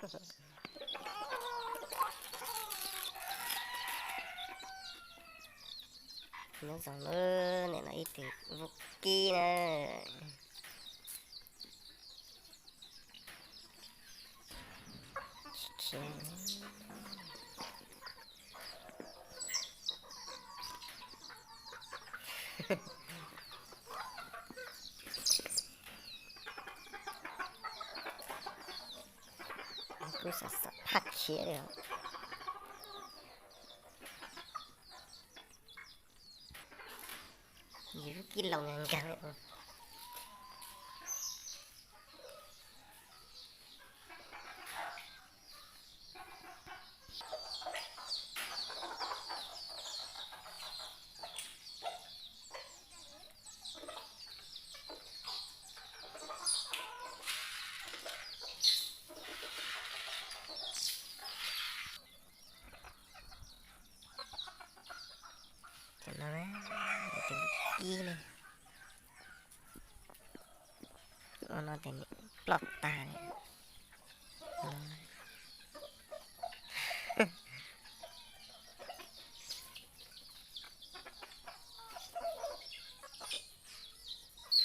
Nyob zoo na, nim no ib tug vaub kib na. Khiav. Kuj xav xav phaj khiav li os. Yus lub kib laus nkaus nkaus li. Cov no na, tus kib ne, ua no ces ploj tag li.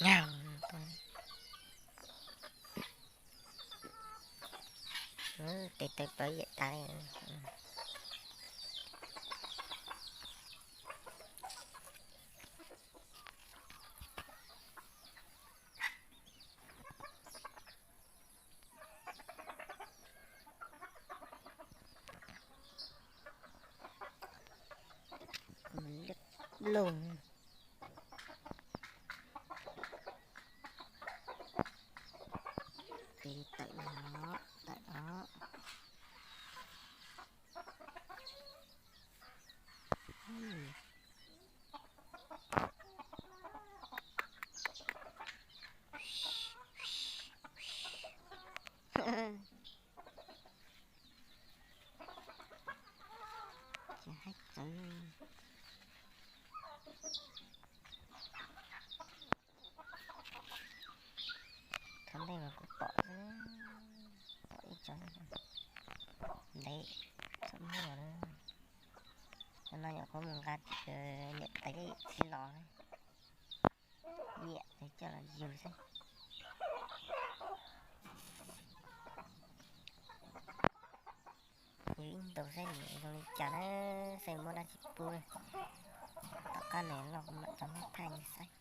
Nyab, tes taw ploj ib yam tas li. Lub lug. Ces tawm no, tawm no. Ces haib txawv. Thaum ntej mas kuv pom xwb, pom ib co ntev txom nyem los. Cov no nyuam qhuav mus nqa tim niam tais txib los, nyiam ces coj los yug xwb. Yug ib ntus saib nws zoo li cas na, saib muab dab tsi pub. Tom qab nws loj kuv mam tso nws thaij nws saib.